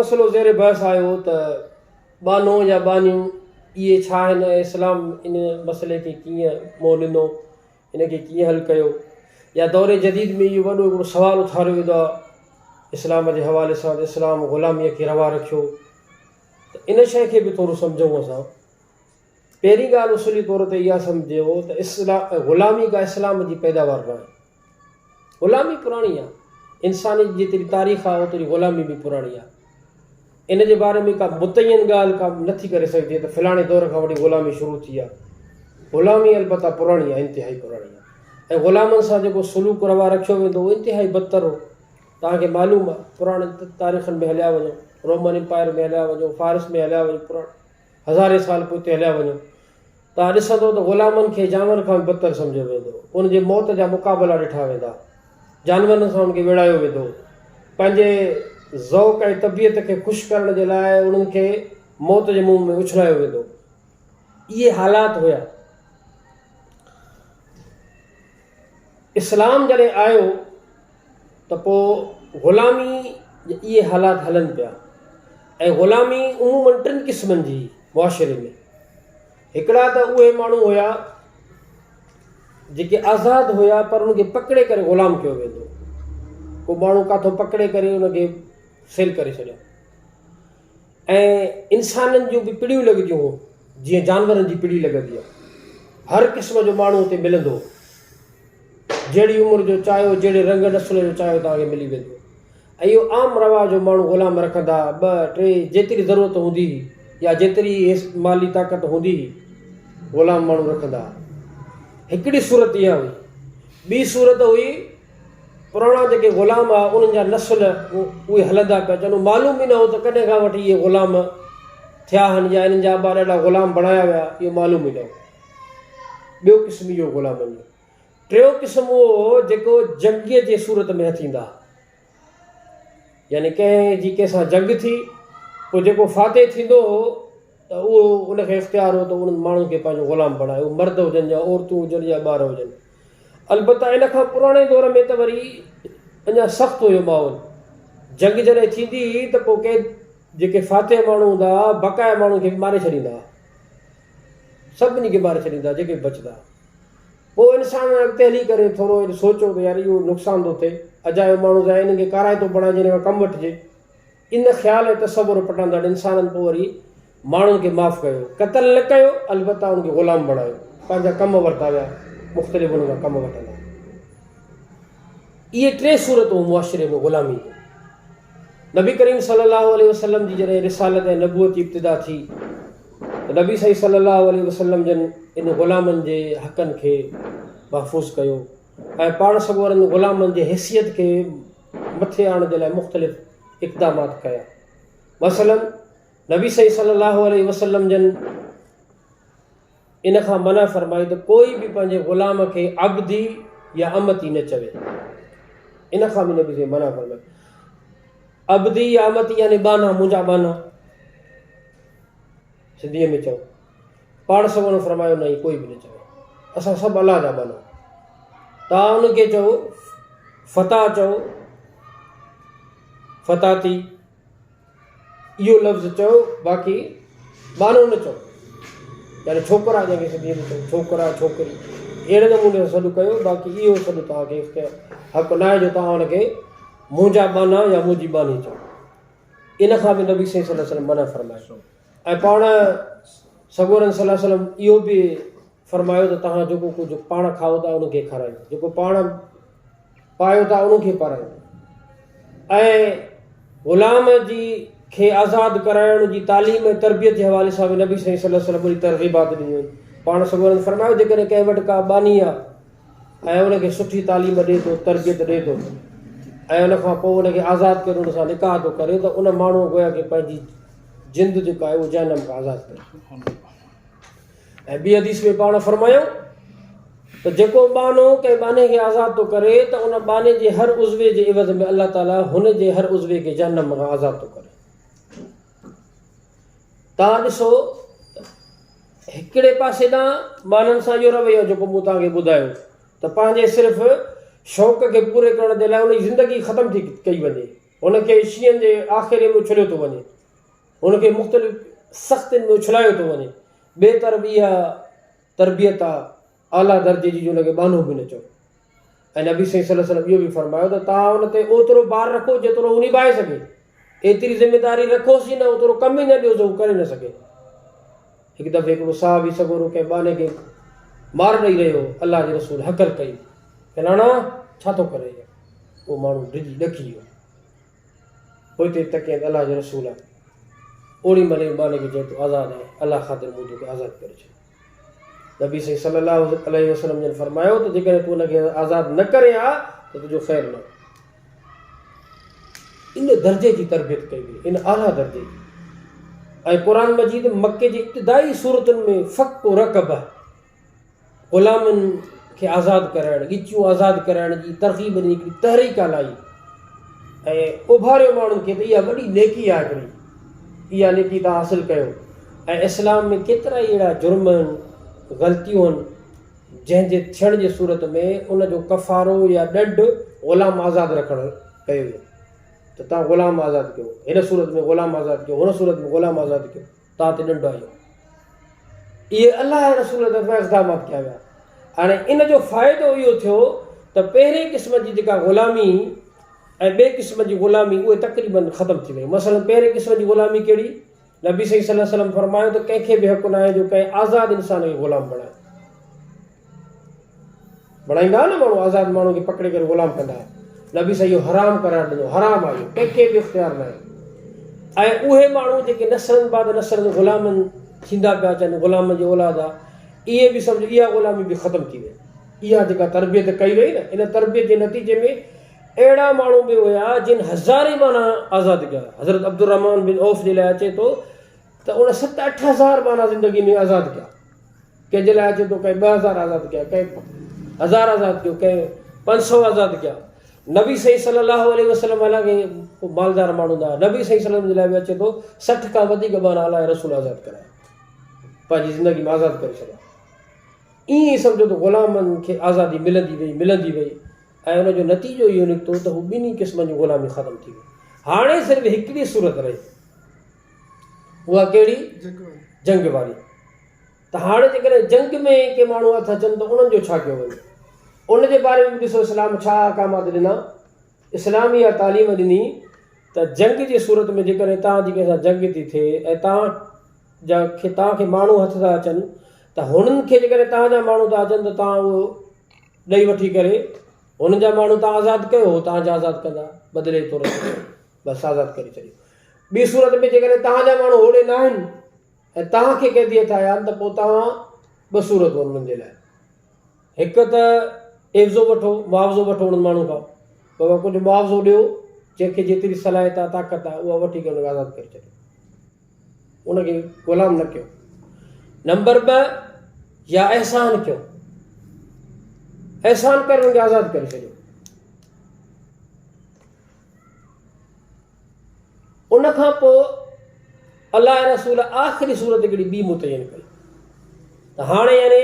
مسئلو زير بحث آيو ته ٻانهو يا ٻانهيون اهي ڇا آهن ۽ اسلام ان مسئلي کي ڪيئن منهن ڏنو، ان کي ڪيئن حل ڪيو يا دور جديد ۾ اهو وڏو هڪڙو سوال اٿاريو ويندو آهي اسلام جي حوالي سان ته اسلام غلاميء کي روا رکيو ته ان شيء کي به ٿورو سمجهون اسان. پهرين ڳالهه اصولي طور تي اها سمجهو ته غلامي ڪا اسلام جي پيداوار ناهي. غلامي پراڻي آ. انسان جي جيتري تاريخ آ اوتري غلامي به پراڻي آ. ان جي باري ۾ ڪا متعين ڳالهه ڪا نه ٿي ڪري سگهجي ته فلاڻي دور کان وٺي غلامي شروع ٿي آ. غلامي البته پراڻي آ، انتهائي پراڻي آ ۽ غلامن سان جيڪو سلوڪ روا رکيو ويندو اهو انتهائي بدتر هو. توهان کي معلوم آ، پراڻين تاريخن ۾ هليا وڃو، رومن امپائر ۾ هليا وڃو، فارس ۾ هليا وڃو، پراڻ هزارين سال پوئتي هليا وڃو. توهان ڏسندو ته غلامن کي جانورن کان به بدتر سمجهيو ويندو هو. ان جي موت جا مقابلا ڏٺا ويندا. جانورن سان ان کي ويڙهايو ويندو هو. پنهنجي ذوق ۽ طبيعت کي خوش ڪرڻ جي لاء انهن کي موت جي منهن ۾ اڇلايو ويندو هو. اهي حالات هيا. اسلام جڏهن آيو ته پوء غلامي جا اهي حالات هلن پيا ۽ غلامي عموماً ٽن قسمن جي هئي معاشري ۾. هڪڙا ته اهي ماڻهو هيا جيڪي آزاد هيا پر انهن کي پڪڙي ڪري غلام ڪيو ويندو هو. ڪو ماڻهو ڪاٿو پڪڙي ڪري ان کي سيل ڪري ڇڏيو ۽ انسانن جون به پڙيون لڳنديون هيون جيئن جانورن جي پڙي لڳندي آهي. هر قسم جو ماڻهو اتي ملندو هو. جهڙي عمر جو چاهيو، جهڙي رنگ نسل جو چاهيو توهان کي ملي ويندو. ۽ اهو عام رواج هو ماڻهو غلام رکندا ها، ٻه، ٽي، جيتري ضرورت هوندي هئي يا جيتري مالي طاقت هوندي هئي، غلام ماڻهو رکندا ها. هڪڙي صورت اها هئي. ٻي صورت هئي پراڻا جيڪي غلام هئا انهن جا نسل اهي هلندا پيا اچن، اهو معلوم ئي نه هو ته ڪڏهن کان وٺي اهي غلام ٿيا آهن يا انهن جا ابا ڏاڏا غلام بڻايا ويا، اهو معلوم ئي نه هو. ٻيو قسم اهو غلامن جو. ٽيون قسم اهو هو جيڪو جنگيء جي صورت ۾ هٿ ايندا ها. يعني ڪنهن جي ڪنهن سان جنگ ٿي، پوء جيڪو فاتح ٿيندو هو ته اهو ان کي اختيار هو ته انهن ماڻهن کي پنهنجو غلام بڻائي، اهي مرد هجن يا عورتون هجن يا ٻار هجن. البته ان کان پراڻي دور ۾ ته وري اڃا سخت هيو ماحول. جنگ جڏهن ٿيندي هئي ته پوء ڪي جيڪي فاتح ماڻهو هوندا هئا، بقايا ماڻهن کي به ماري ڇڏيندا هئا. سڀني کي ماري ڇڏيندا هئا جيڪي به بچندا هئا. پوء انسانن اڳتي هلي ڪري ٿورو سوچيو ته يار اهو نقصان ٿو ٿئي، اجايو ماڻهو ضايع انهن کي ڪارائتو بڻائجي انهن کان ڪم وٺجي. ان خيال ۽ تصور پٽاندڙ انسانن پوء وري ماڻهن کي معاف ڪيو، قتل نه ڪيو البته انهن کي غلام بڻايو، پنهنجا ڪم ورتا ويا، مختلف انهن کان ڪم وٺندا. اهي ٽي صورتون معاشري ۾ غلامي جون. نبي ڪريم صلي الله عليه وسلم جي جڏهن رسالت ۽ نبوت جي ابتدا ٿي ته نبي سائين صلي الله عليه وسلم جن ان غلامن جي حقن کي محفوظ ڪيو ۽ پاڻ سڳورن غلامن جي حيثيت کي مٿي آڻڻ جي لاء مختلف اقدامات ڪيا. مثلاً نبي سائين صلي الله عليه وسلم جن ان کان منع فرمائي ته ڪوئي به پنهنجي غلام کي عبدي يا امتي نه چوي. ان کان به نبي سائين منع فرمائي. عبدي يا امتي يعني ٻانها، منهنجا ٻانها. سنڌيء ۾ چئو. پاڻ سڳورن فرمايو نه ائين ڪوئي به نه چوي. اسان سڀ الله جا ٻانها. توهان ان کي چئو فتح چئو، فتاتي. اهو لفظ چئو باقي ٻانهو نه چئو يعني ڇوڪرا جنهن کي سنڌيء ۾ چئون ڇوڪرا ڇوڪري اهڙي نموني سان سڏ ڪيو باقي اهو سڏ توهان کي اختيار حق ناهي جو توهان ان کي منهنجا ٻانها يا منهنجي ٻانهي چئو ان کان به نبي سائين صلي الله عليه وسلم منع فرمايو ۽ پاڻ سڳورن صلي الله عليه وسلم اهو به فرمايو ته توهان جيڪو ڪجهه پاڻ کائو ٿا ان کي کارايو، جيڪو پاڻ پايو ٿا ان کي پارايو ۽ غلام جي کي آزاد ڪرائڻ جي تعليم ۽ تربيت جي حوالي سان به نبي سائين صلي الله عليه وسلم وڏي ترغيبات ڏنيون آهن. پاڻ سڳورن فرمايو جيڪڏهن ڪنهن وٽ ڪا ٻانهي آهي ۽ ان کي سٺي تعليم ڏئي ٿو، تربيت ڏئي ٿو ۽ ان کان پوء ان کي آزاد ڪري ان سان نڪاح ٿو ڪري ته ان ماڻهوء گويا ڪه پنهنجي جند جيڪا آهي اهو جهنم کان آزاد ڪئي. ۽ ٻي حديث ۾ پاڻ فرمايائون ته جيڪو ٻانهو ڪنهن ٻانهي کي آزاد ٿو ڪري ته ان ٻانهي جي هر عضوي جي عوض ۾ الله تعالي هن جي هر عضوي کي جهنم کان آزاد ٿو ڪري. توهان ڏسو ته هڪڙي پاسي ڏانهن ٻانهن سان اهو رويو جيڪو مون توهان کي ٻڌايو ته پنهنجي صرف شوق کي پوري ڪرڻ جي لاء ان جي زندگي ختم ٿي ڪئي وڃي. هن کي شينهن جي آکيري ۾ اڇليو ٿو وڃي. هن کي مختلف سختين ۾ اڇلايو ٿو وڃي. ٻئي طرف اها تربيت آ اعليٰ درجي جي جو ان کي ٻانهو به نه چئو. ۽ نبي سائين صلي الله عليه وسلم اهو به فرمايو ته توهان ان تي اوترو بار رکو جيترو هو نڀائي سگهي. ايتري ذميداري رکوس ئي نه، اوترو ڪم ئي نه ڏيوس جو هو ڪري نه سگهي. هڪ دفعي هڪڙو صحابي سڳورو ڪنهن ٻانهي کي مار ڏئي رهيو هو، الله جي رسول هڪل ڪئي، فلاڻا ڇا ٿو ڪرين؟ اهو ماڻهو ڊڄي ڏڪي ويو. پوئتي تڪيائين ته الله جو رسول آ. اوڏي مهل ئي ٻانهي کي چيائين تون آزاد آهين، الله خاطر مون توکي آزاد ڪري ڇڏيو. نبي سائين صلي الله عليه وسلم جن فرمايو ته جيڪڏهن تون ان کي آزاد نه ڪرين ها ته تنهنجو خير نه هو. ان درجي جي تربيت ڪئي وئي، ان اعليٰ درجي جي. ۽ قرآن مجيد مڪي جي ابتدائي سورتن ۾ فڪ رقبه، غلامن کي آزاد ڪرائڻ، ڳچيون آزاد ڪرائڻ جي ترغيب ڏني، هڪڙي تحريڪ هلائي ۽ اڀاريو ماڻهن کي ته اها وڏي نيڪي آهي هڪڙي، اها نيڪي توهان حاصل ڪيو. ۽ اسلام ۾ ڪيترائي اهڙا جرم آهن، غلطيون آهن، جنهن جي ٿيڻ جي صورت ۾ ان جو ڪفارو يا ڏنڊ غلام آزاد رکڻ ڪيو ويو ته توهان غلام آزاد ڪيو، هن صورت ۾ غلام آزاد ڪيو، هن صورت ۾ غلام آزاد ڪيو، توهان تي ڏنڊ آيو. اهي الله ۽ رسول جي طرفان اقدامات ڪيا ويا. هاڻي ان جو فائدو اهو ٿيو ته پهرين قسم جي جيڪا غلامي ۽ ٻئي قسم جي غلامي اهي تقريباً ختم ٿي ويون. مثلاً پهرين قسم جي غلامي ڪهڙي؟ نبي سائين صلي الله عليه وسلم فرمايو ته ڪنهن کي به حق ناهي جو ڪنهن آزاد انسان کي غلام بڻائي. بڻائيندا هئا نه ماڻهو آزاد ماڻهو کي پڪڙي ڪري غلام ڪندا هئا. نبي سائين اهو حرام قرار ڏنو، حرام آهي اهو، ڪنهن کي به اختيار ناهي. ۽ اهي ماڻهو جيڪي نسلن بعد نسلن غلامن ٿيندا پيا اچن، غلامن جي اولاد آ، اهي به سمجهو اها غلامي به ختم ٿي وئي. اها جيڪا تربيت ڪئي وئي نه، ان تربيت جي نتيجي ۾ اهڙا ماڻهو به هيا جن هزارين ٻانها آزاد ڪيا. حضرت عبدالرحمان بن عوف جي لاء اچي ٿو ته ان ست اٺ هزار ٻانها زندگي ۾ آزاد ڪيا. ڪنهن جي لاء اچي ٿو ڪنهن 2000 آزاد ڪيا، ڪنهن هزار آزاد ڪيو، ڪنهن 500 آزاد ڪيا. نبي سائين صلي الله عليه وسلم حالانڪه ڪو مالدار ماڻهو نه هئا، نبي سائين صلي الله عليه وسلم جي لاء به اچي ٿو 60 کان وڌيڪ ٻانها الله جي رسول آزاد ڪرايا، پنهنجي زندگي ۾ آزاد ڪري ڇڏيا. ائين ئي سمجهو ته غلامن کي آزادي ملندي وئي، ملندي وئي ۽ ان جو نتيجو اهو نڪتو ته هو ٻنهي قسمن جون غلاميون ختم ٿي ويون. هاڻي صرف هڪڙي صورت رهي، اها ڪهڙي؟ جنگ واري. ته هاڻي جيڪڏهن جنگ ۾ ڪي ماڻهو هٿ اچن ته انهن جو ڇا ڪيو وڃي؟ ان جي باري ۾ به ڏسو اسلام ڇا احڪامات ڏنا. اسلام اها تعليم ڏني ته جنگ جي صورت ۾ جيڪڏهن توهان جي ڪنهن سان جنگ ٿي ٿئي ۽ توهان جا کي توهان کي ماڻهو هٿ ٿا اچن ته هنن کي جيڪڏهن توهان جا ماڻهو ٿا اچن ته توهان اهو ڏئي وٺي ڪري هنن جا ماڻهو توهان آزاد ڪيو هو توهان جا آزاد ڪندا بدلي جي طور تي بس آزاد ڪري ڇڏيو. ٻي صورت ۾ جيڪڏهن توهان جا ماڻهو هوڏي ناهن ۽ توهان کي قيدي هٿ آيا آهن ته پوء توهان ٻه صورتون آهن انهن جي لاء. هڪ ته عيوضو وٺو، معاوضو وٺو انهن ماڻهن کان، بابا ڪجهه معاوضو ڏيو، جنهن کي جيتري صلاحيت آهي، طاقت آهي، اها وٺي ڪري ان کي آزاد ڪري ڇڏيو، ان کي غلام نه ڪيو. نمبر 2 يا احسان ڪيو، احسان ڪري ان کي آزاد ڪري ڇڏيو. ان کان پوء الله ۽ رسول آخري صورت هڪڙي ٻي متعين ڪئي ته هاڻي يعني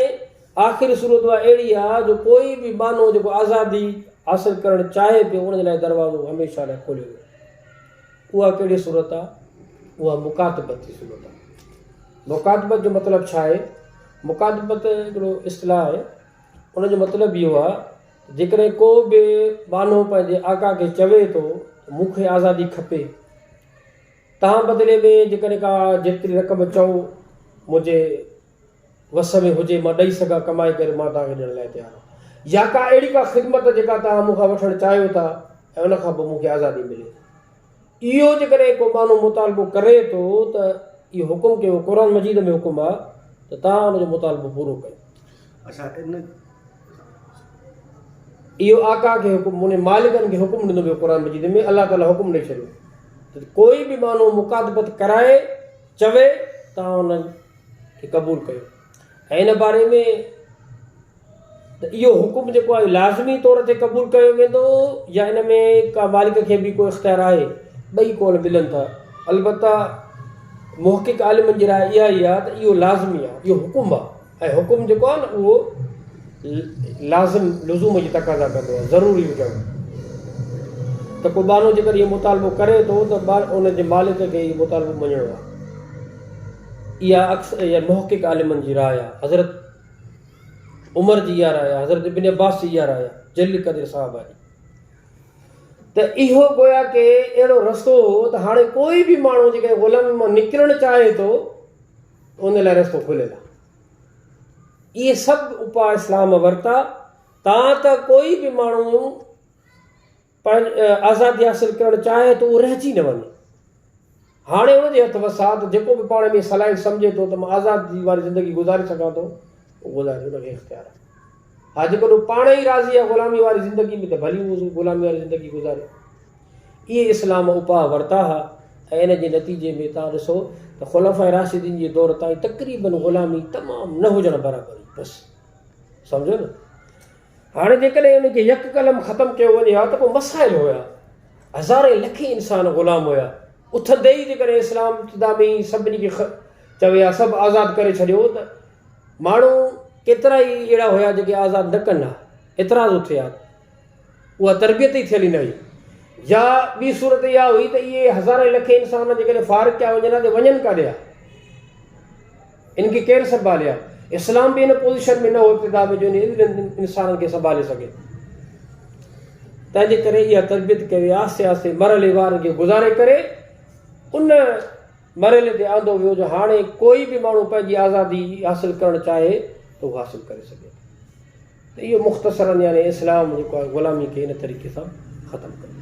آخري صورت اها اهڙي آهي جو ڪوئي به ٻانهو جيڪو آزادي حاصل ڪرڻ چاهي پيو ان جي لاء دروازو هميشه لاء کوليو ويو. اها ڪهڙي صورت آهي؟ اها مڪاتبت جي صورت آهي. مڪاتبت جو مطلب ڇا آهي؟ مڪاتبت هڪڙو اصطلاح آهي، ان جو مطلب اهو آهي جيڪڏهن ڪو به ٻانهو پنهنجي آقا کي چوي ٿو ته مون کي آزادي کپي، تان بدلي ۾ جيڪڏهن ڪا جيتري رقم چئو منهنجي وس ۾ هجي مان ڏئي سگهان ڪمائي ڪري مان توهان کي ڏيڻ لاء تيار آهيان يا ڪا اهڙي ڪا خدمت جيڪا توهان مون کان وٺڻ چاهيو ٿا ۽ ان کان پوء مون کي آزادي ملي. اهو جيڪڏهن ڪو ٻانهو مطالبو ڪري ٿو ته اهو حڪم ڪيو قرآن مجيد ۾ حڪم آهي ته توهان ان جو مطالبو پورو ڪيو. اڇا ان اهو آقا کي حڪم ان مالڪن کي حڪم ڏنو ويو قرآن مجيد ۾ الله تعالي حڪم ڏئي ڇڏيو ته ڪوئي به ٻانهو مڪاتبت ڪرائي چوي توهان ان کي قبول ڪيو ۽ ان باري ۾ ته اهو حڪم جيڪو آهي لازمي طور تي قبول ڪيو ويندو يا ان ۾ ڪا مالڪ کي به ڪو اختيار آهي ٻئي قول ملن ٿا البته محقق عالمن جي راء اها ئي آهي ته اهو لازمي آهي اهو حڪم آهي ۽ حڪم جيڪو آهي نه اهو لازم لزوم جي تقاضا ڪندو آهي ضروري هجڻ ته ته ڪو ٻانهو جيڪڏهن اهو مطالبو ڪري ٿو ته ان جي مالڪ کي اهو مطالبو مڃڻو آهي. اها اڪثر اها محقق عالمن جي راء آهي. حضرت عمر جي اها راء آهي، حضرت ابن عباس جي اها راء آهي، جليل قدر صحابه جي. ته اهو گويا ڪي اهڙو رستو هو ته هاڻي ڪوئي به ماڻهو جيڪڏهن غلامي مان نڪرڻ چاهي ٿو ته ان لاء رستو کليل آهي. اهي سڀ اپاء اسلام ورتا تان ته ڪوئي به ماڻهو آزادي حاصل ڪرڻ چاهي ته اهو رهجي نه وڃي. هاڻي ان جي هٿ وس آ ته جيڪو به پاڻ ۾ صلاحيت سمجهي ٿو ته مان آزادي واري زندگي گذاري سگهان ٿو، اهو گذاري، ان کي اختيار آهي. ها جيڪڏهن هو پاڻ ئي راضي آهي غلامي واري زندگي ۾ ته ڀلي اهو غلامي واري زندگي گذاري. اهي اسلام اپاء ورتا ها ۽ ان جي نتيجي ۾ توهان ڏسو ته خلفاء راشدين جي دور تائين تقريباً غلامي تمام نه هجڻ برابر هئي. بس سمجهو نه. هاڻي جيڪڏهن ان کي يڪ قلم ختم ڪيو وڃي ها ته پوء مسائل هيا. هزارين لکين انسان غلام هيا. اٿندي ئي جيڪڏهن اسلام ابتدا ۾ ئي سڀني کي چوي ها سڀ آزاد ڪري ڇڏيو ته ماڻهو ڪيترا ئي اهڙا هيا جيڪي آزاد نه ڪن ها، اعتراض اٿي ها. اها تربيت ئي ٿيل ئي نه هئي. يا ٻي صورت اها هئي ته اهي هزارين لکين انسان جيڪڏهن فارغ ڪيا وڃن ها ته وڃن ڪاڏي ها؟ ان کي ڪير سنڀالي ها؟ اسلام به ان پوزيشن ۾ نه هو ابتدا ۾ جو انهن انسانن کي سنڀالي سگهي. تنهن جي ڪري اها تربيت ڪئي وئي آهستي آهستي مرحلي وار ان کي گذاري ڪري ان مرحلي تي آندو ويو جو هاڻي ڪوئي به ماڻهو پنهنجي آزادي حاصل ڪرڻ چاهي ته اهو حاصل ڪري سگهي ٿو. ته اهو مختصراً يعني اسلام جيڪو آهي غلامي کي ان طريقي سان ختم ڪيو.